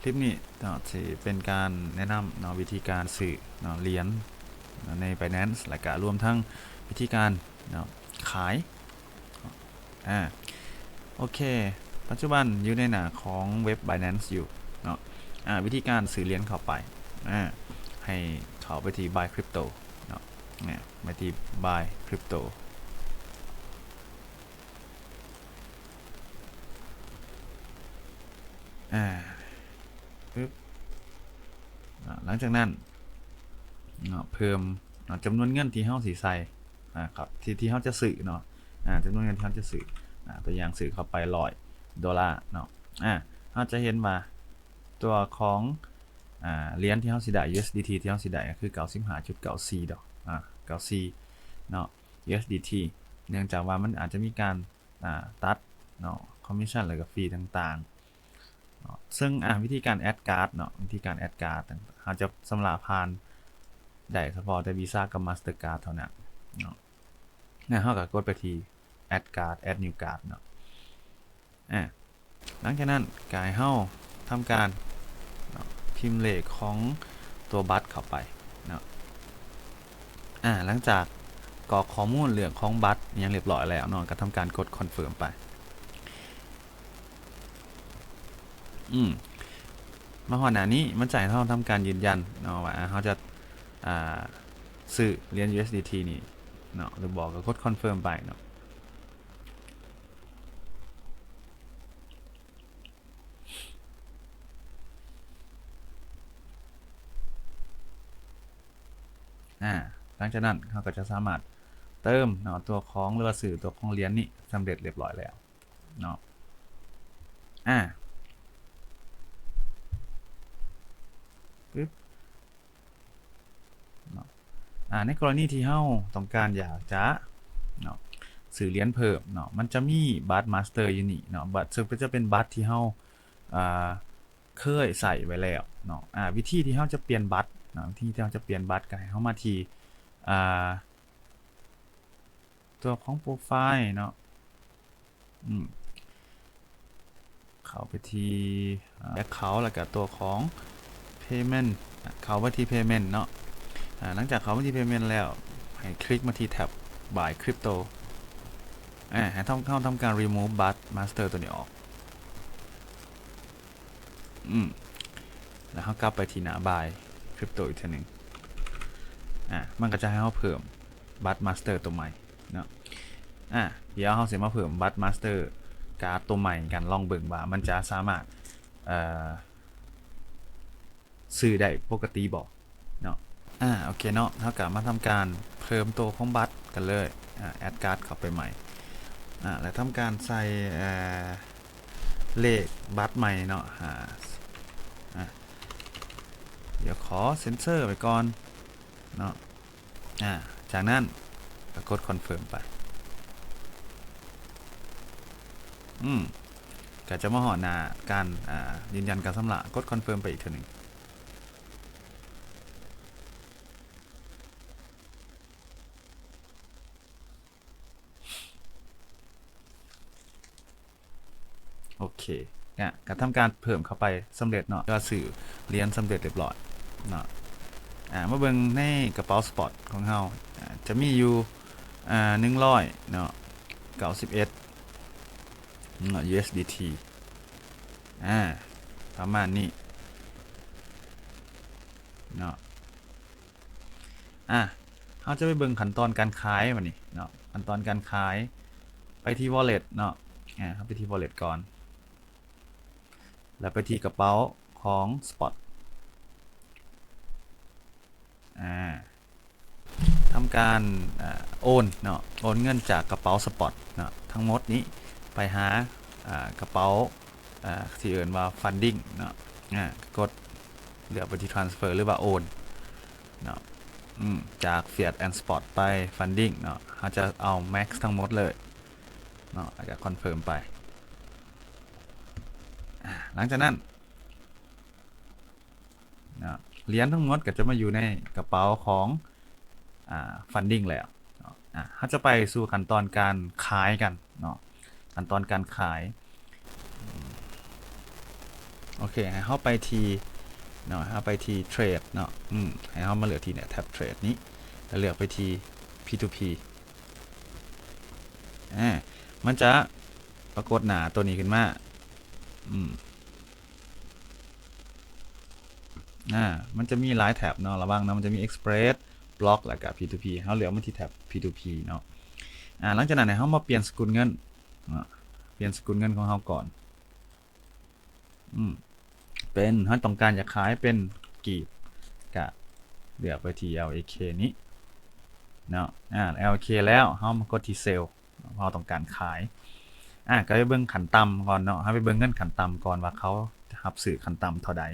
ຄລິບນີ້ເນາະ ຊິເປັນການແນະນຳເນາະ ວິທີການຊື້ເນາະ ຫຼຽນເນາະ ໃນ Binance ແລະກະລວມທັງວິທີການເນາະ ຂາຍ ອາ ໂອເຄ ປັດຈຸບັນຢູ່ໃນໜ້າຂອງເວັບ Binance ຢູ່ເນາະ. ອາ ວິທີການຊື້ຫຼຽນເຂົ້າໄປ ອາ ໃຫ້ເຂົ້າໄປທີ່ Buy Crypto ເນາະ ອາ ໄປທີ່ Buy Crypto ອາ ປຶບ ອາ ຫຼັງຈາກນັ້ນເນາະ ເພີ່ມເນາະ ຈຳນວນເງິນທີ່ເຮົາຊິໃສ່ ອາ ທີ່ ທີ່ເຮົາຈະຊື້ເນາະ ອາ ຈຳນວນເງິນທີ່ເຮົາຈະຊື້ ອາ ຕົວຢ່າງຊື້ເຂົ້າໄປຮ້ອຍໂດລາເນາະ ອາ ເຮົາຈະເຫັນວ່າຕົວຂອງ ອາ ຫຼຽນທີ່ເຮົາຊິໄດ້ USDT ທີ່ເຮົາຊິໄດ້ກໍຄື ເກົ້າສິບຫ້າຈຸດເກົ້າສີ່ ດອກ ອາ ເກົ້າສິບສີ່ເນາະ USDT ເນື່ອງຈາກວ່າມັນອາດຈະມີການ ອາ ຕັດເນາະ commission ແລ້ວກໍຟີຕ່າງໆເນາະ ເຊິ່ງ ອາ ວິທີການ add card ເນາະ ວິທີການ add card ເຮົາຈະຊຳລະຜ່ານໄດ້ສະເພາະແຕ່ Visa ກັບ Mastercard ເທົ່ານັ້ນເນາະ ແລ້ວເຮົາກໍກົດໄປທີ່ add card add new card ເນາະ ອາ ຫຼັງຈາກນັ້ນກໍໃຫ້ເຮົາທຳການເນາະ ພິມເລກຂອງຕົວບັດເຂົ້າໄປເນາະ ອາ ຫຼັງຈາກກອກຂໍ້ມູນເລື່ອງຂອງບັດຫຍັງຮຽບຮ້ອຍແລ້ວເນາະ ກໍທຳການກົດ confirm ໄປ ອືມ ມາຮອດໜ້ານີ້ ມັນຈະໃຫ້ເຮົາທຳການຢືນຢັນເນາະ ວ່າເຮົາຈະ ອາ ຊື້ຫຼຽນ USDT ນີ້ເນາະ ຫຼືບໍ່ ກໍກົດ confirm ໄປເນາະ. ອາ ຫຼັງຈາກນັ້ນເຮົາກໍຈະສາມາດເຕີມເນາະ ຕົວຂອງ ຫຼືວ່າຊື້ຕົວຂອງຫຼຽນນີ້ສຳເລັດຮຽບຮ້ອຍແລ້ວເນາະ ອາ ປຶບ ເນາະ ອາ ໃນກໍລະນີທີ່ເຮົາຕ້ອງການຢາກຈະເນາະ ຊື້ຫຼຽນເພີ່ມເນາະ ມັນຈະມີບັດ Master ຢູ່ນີ້ເນາະ ບັດ ເຊິ່ງເປັນ ຈະເປັນບັດທີ່ເຮົາ ອາ ເຄີຍໃຊ້ໄວ້ແລ້ວເນາະ ອາ ວິທີທີ່ເຮົາຈະປ່ຽນບັດເນາະ ວິທີທີ່ເຮົາຈະປ່ຽນບັດ ກໍໃຫ້ເຮົາມາທີ່ ອາ ຕົວຂອງ profile ເນາະ ອືມ ເຂົ້າໄປທີ່ ອາ account ແລ້ວກໍຕົວຂອງ payment ເຂົ້າໄປທີ່ payment ເນາະ ອາ ຫຼັງຈາກເຂົ້າໄປທີ່ payment ແລ້ວ ໃຫ້ຄລິກມາທີ່ແທັບ buy crypto ອາ ໃຫ້ເຮົາ ເຮົາທຳການ remove ບັດ master ຕົວນີ້ອອກ ອືມ ແລ້ວເຮົາກັບໄປທີ່ໜ້າ buy crypto ອີກເທື່ອໜຶ່ງ ອາ ມັນກໍຈະໃຫ້ເຮົາເພີ່ມບັດ master ຕົວໃໝ່ເນາະ ອາ ດຽວເຮົາຊິມາເພີ່ມບັດ master card ຕົວໃໝ່ກັນ ລອງເບິ່ງວ່າມັນຈະສາມາດ ເອີ ຊື້ໄດ້ປົກກະຕິບໍ່ເນາະ ອາ ໂອເຄເນາະ ເຮົາກໍມາທຳການເພີ່ມໂຕຂອງບັດກັນເລີຍ ອາ add card ເຂົ້າໄປໃໝ່ ອາ ແລ້ວທຳການໃສ່ ເອີ ເລກບັດໃໝ່ເນາະ ຫາ ອາ ດຽວຂໍ censor ໄວ້ກ່ອນເນາະ ອາ ຈາກນັ້ນກໍກົດ confirm ໄປ ອືມ ກໍຈະມາຮອດໜ້າການ ອາ ຢືນຢັນການຊຳລະ ກົດ confirm ໄປອີກເທື່ອໜຶ່ງ ໂອເຄ ກະ ກະທຳການເພີ່ມເຂົ້າໄປສຳເລັດເນາະ ກໍຊື້ຫຼຽນສຳເລັດຮຽບຮ້ອຍເນາະ ອາ ມາເບິ່ງໃນກະເປົາ spot ຂອງເຮົາ ອາ ຈະມີຢູ່ ອາ ໜຶ່ງຮ້ອຍເນາະ ເກົ້າສິບເອັດເນາະ USDT ອາ ປະມານນີ້ເນາະ ອາ ເຮົາຈະໄປເບິ່ງຂັ້ນຕອນການຂາຍບາດນີ້ເນາະ ຂັ້ນຕອນການຂາຍ ໄປທີ່ wallet ເນາະ ອາ ເຮົາໄປທີ່ wallet ກ່ອນ ແລ້ວໄປທີ່ກະເປົາຂອງ spot ອາ ທຳການ ອາ ໂອນເນາະ ໂອນເງິນຈາກກະເປົາ spot ເນາະ ທັງໝົດນີ້ໄປຫາ ອາ ກະເປົາ ອາ ທີ່ເອີ້ນວ່າ funding ເນາະ ອາ ກົດເລືອກໄປທີ່ transfer ຫຼືວ່າໂອນເນາະ ອືມ ຈາກ fiat and spot ໄປ funding ເນາະ ເຮົາຈະເອົາ max ທັງໝົດເລີຍເນາະ ແລ້ວກໍ confirm ໄປ ອາ ຫຼັງຈາກນັ້ນເນາະ ຫຼຽນທັງໝົດກໍຈະມາຢູ່ໃນກະເປົາຂອງ ອາ funding ແລ້ວເນາະ ອາ ເຮົາຈະໄປສູ່ຂັ້ນຕອນການຂາຍກັນເນາະ ຂັ້ນຕອນການຂາຍ ອືມ ໂອເຄ ໃຫ້ເຮົາໄປທີ່ເນາະ ເຮົາໄປທີ່ເທຣດເນາະ ອືມ ໃຫ້ເຮົາມາເລືອກທີ່ເນຍ ແທັບເທຣດນີ້ ແລ້ວເລືອກໄປທີ່ P two P ອາ ມັນຈະປາກົດໜ້າໂຕນີ້ຂຶ້ນມາ ອືມ ອາ ມັນຈະມີຫຼາຍແທັບເນາະ ລະວັງເນາະ ມັນຈະມີ Express Block ແລ້ວກະ P two P ເຮົາເລືອກມາທີ່ແທັບ P two P ເນາະ ອາ ຫຼັງຈາກນັ້ນໃຫ້ເຮົາມາປ່ຽນສະກຸນເງິນເນາະ ປ່ຽນສະກຸນເງິນຂອງເຮົາກ່ອນ ອືມ ເປັນ ເຮົາຕ້ອງການຢາກຂາຍເປັນກີບ ກະເລືອກໄປທີ່ LAK ນີ້ເນາະ ອາ LAK ແລ້ວເຮົາມາກົດທີ່ Sell ເຮົາຕ້ອງການຂາຍ ອາ ກະໄປເບິ່ງຂັ້ນຕ່ຳກ່ອນເນາະ ເຮົາໄປເບິ່ງເງິນຂັ້ນຕ່ຳກ່ອນວ່າເຂົາຮັບຊື້ຂັ້ນຕ່ຳເທົ່າໃດ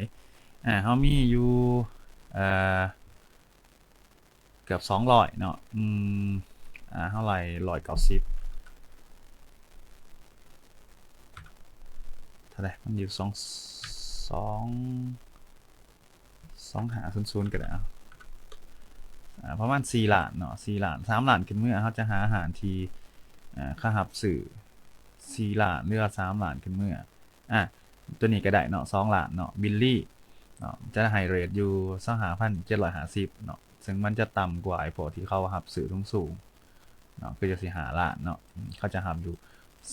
ອາ ເຮົາມີຢູ່ ເອີ ເກືອບສອງຮ້ອຍເນາະ ອືມ ອາ ເທົ່າໃດ ຮ້ອຍເກົ້າສິບ ເທົ່າໃດ ມັນຢູ່ສອງ ສອງ ສອງຫ້າສູນສູນກໍໄດ້ ເອົາ ອາ ປະມານສີ່ລ້ານເນາະ ສີ່ລ້ານ ສາມລ້ານຂຶ້ນເມືອ ເຮົາຈະຫາຮ້ານທີ່ ອາ ເຂົາຮັບຊື້ສີ່ລ້ານ ຫຼືວ່າສາມລ້ານຂຶ້ນເມືອ ອາ ຕົວນີ້ກໍໄດ້ເນາະ ສອງລ້ານເນາະ ບິນລີເນາະ ຈະໃຫ້ເຣດຢູ່ຊາວຫ້າພັນເຈັດຮ້ອຍຫ້າສິບເນາະ ເຊິ່ງມັນຈະຕ່ຳກວ່າໄອ້ພວກທີ່ເຂົາຮັບຊື້ສູງໆເນາະ ຄືຈັ່ງຊີ້ຫ້າລ້ານເນາະ ເຂົາຈະຮັບຢູ່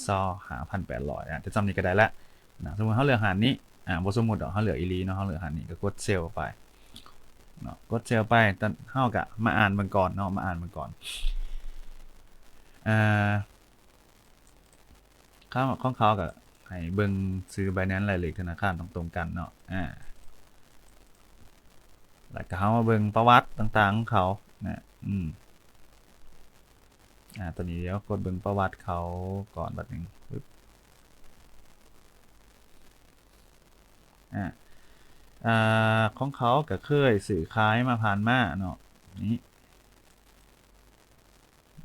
ຊາວຫ້າພັນແປດຮ້ອຍ ອາ ແຕ່ສ່ຳນີ້ກໍໄດ້ແລ້ວນະ ສົມມຸດເຮົາເລືອກຮ້ານນີ້ ອາ ບໍ່ສົມມຸດດອກ ເຮົາເລືອກອີ່ຫຼີເນາະ ເຮົາເລືອກຮ້ານນີ້ ກໍກົດ Sell ໄປເນາະ ກົດ Sell ໄປ ເຮົາກໍມາອ່ານເບິ່ງກ່ອນເນາະ ມາອ່ານເບິ່ງກ່ອນ ເອີ ຂອງ ຂອງເຂົາກໍໃຫ້ເບິ່ງຊື່ Binance ແລະເລກທະນາຄານຕ້ອງຕົງກັນເນາະ ອາ ແລ້ວກໍເຮົາມາເບິ່ງປະຫວັດຕ່າງໆຂອງເຂົານະ ອືມ ອາ ຕອນນີ້ດຽວກົດເບິ່ງປະຫວັດເຂົາກ່ອນບາດໜຶ່ງ ປຶບ ອາ ອາ ຂອງເຂົາກໍເຄີຍຊື້ຂາຍມາຜ່ານມາເນາະ ນີ້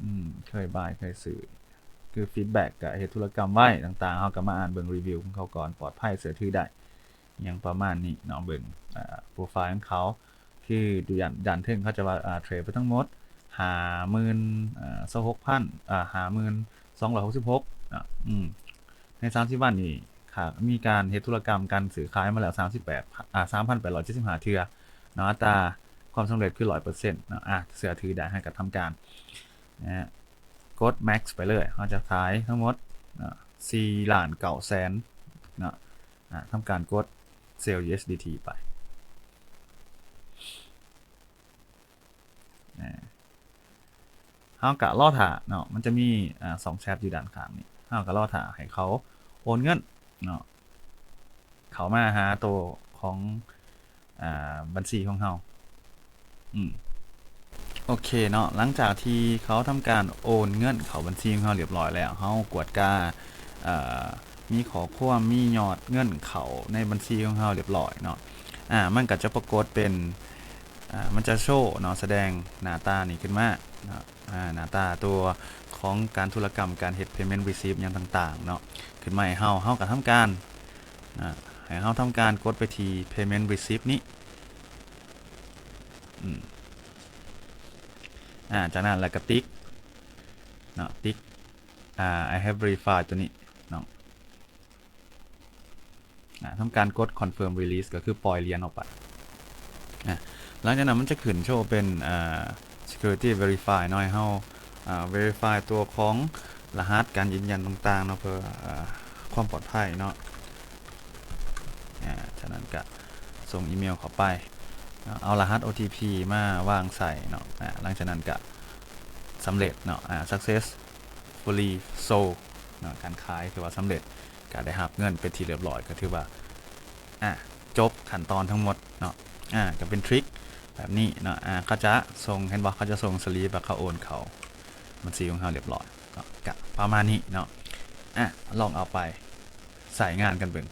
ອືມ ເຄີຍບາຍ ເຄີຍຊື້ ຄື feedback ກະເຮັດທຸລະກຳໄວຕ່າງໆ ເຮົາກະມາອ່ານເບິ່ງ review ຂອງເຂົາກ່ອນ ປອດໄພ ເຊື່ອຖືໄດ້ ຫຍັງປະມານນີ້ເນາະ ເບິ່ງ ອາ profile ຂອງເຂົາ ຄືຢູ່ດ້ານ ດ້ານເທິງເຂົາຈະວ່າ ອາ ເທຣດໄປທັງໝົດ ຫ້າໝື່ນ ອາ ຊາວຫົກພັນ ອາ ຫ້າໝື່ນສອງຮ້ອຍຫົກສິບຫົກ ອາ ອືມ ໃນສາມສິບວັນນີ້ ຫາກມີການເຮັດທຸລະກຳ ການຊື້ຂາຍມາແລ້ວ ສາມສິບແປດ ອາ ສາມພັນແປດຮ້ອຍເຈັດສິບຫ້າເທື່ອເນາະ ອັດຕາຄວາມສຳເລັດຄືຮ້ອຍເປີເຊັນເນາະ ອາ ເຊື່ອຖືໄດ້ ໃຫ້ກະທຳການນະ ກົດ max ໄປເລີຍ ເຮົາຈະຂາຍທັງໝົດເນາະ ສີ່ລ້ານເກົ້າແສນເນາະ ອາ ທຳການກົດ Sell USDT ໄປ ອາ ເຮົາກະລໍຖ້າເນາະ ມັນຈະມີ ອາ ສອງແຊັດຢູ່ດ້ານຂ້າງນີ້ ເຮົາກະລໍຖ້າໃຫ້ເຂົາໂອນເງິນເນາະ ເຂົ້າມາຫາໂຕຂອງ ອາ ບັນຊີຂອງເຮົາ ອືມ ໂອເຄເນາະ ຫຼັງຈາກທີ່ເຂົາທຳການໂອນເງິນເຂົ້າບັນຊີຂອງເຮົາລຽບຮ້ອຍແລ້ວ ເຮົາກວດກາ ເອີ ມີຂໍ້ຄວາມ ມີຍອດເງິນເຂົ້າໃນບັນຊີຂອງເຮົາລຽບຮ້ອຍເນາະ ອາ ມັນກະຈະປາກົດເປັນ ອາ ມັນຈະໂຊເນາະ ສະແດງໜ້າຕານີ້ຂຶ້ນມາເນາະ ອາ ໜ້າຕາຕົວຂອງການທຸລະກຳ ການເຮັດ payment receipt ຫຍັງຕ່າງໆເນາະ ຂຶ້ນມາໃຫ້ເຮົາ ເຮົາກະທຳການ ອາ ໃຫ້ເຮົາທຳການກົດໄປທີ່ payment receipt ນີ້ ອືມ ອາ ຈາກນັ້ນແລ້ວກະຕິກເນາະ ຕິກ ອາ I have verified ຕົວນີ້ເນາະ ອາ ທຳການກົດ confirm release ກໍຄືປ່ອຍຫຼຽນອອກໄປ ອາ ຫຼັງຈາກນັ້ນມັນຈະຂຶ້ນໂຊເປັນ ອາ security verify ເນາະ ໃຫ້ເຮົາ ອາ verify ຕົວຂອງລະຫັດການຢືນຢັນຕ່າງໆເນາະ ເພື່ອ ອາ ຄວາມປອດໄພເນາະ ອາ ຈາກນັ້ນກະສົ່ງອີເມວເຂົ້າໄປເນາະ ເອົາລະຫັດ ໂອທີພີ ມາວາງໃສ່ເນາະ ອາ ຫຼັງຈາກນັ້ນກະສຳເລັດເນາະ ອາ success fully sold ເນາະ ການຂາຍຖືວ່າສຳເລັດ ກະໄດ້ຮັບເງິນເປັນທີ່ລຽບຮ້ອຍ ກະຖືວ່າ ອາ ຈົບຂັ້ນຕອນທັງໝົດເນາະ ອາ ກະເປັນທຣິກແບບນີ້ເນາະ ອາ ເຂົາຈະສົ່ງ ເຫັນບໍ່ ເຂົາຈະສົ່ງສະລິບວ່າເຂົາໂອນເຂົ້າບັນຊີຂອງເຮົາລຽບຮ້ອຍເນາະ ກະປະມານນີ້ເນາະ ອາ ລອງເອົາໄປໃຊ້ງານກັນເບິ່ງ.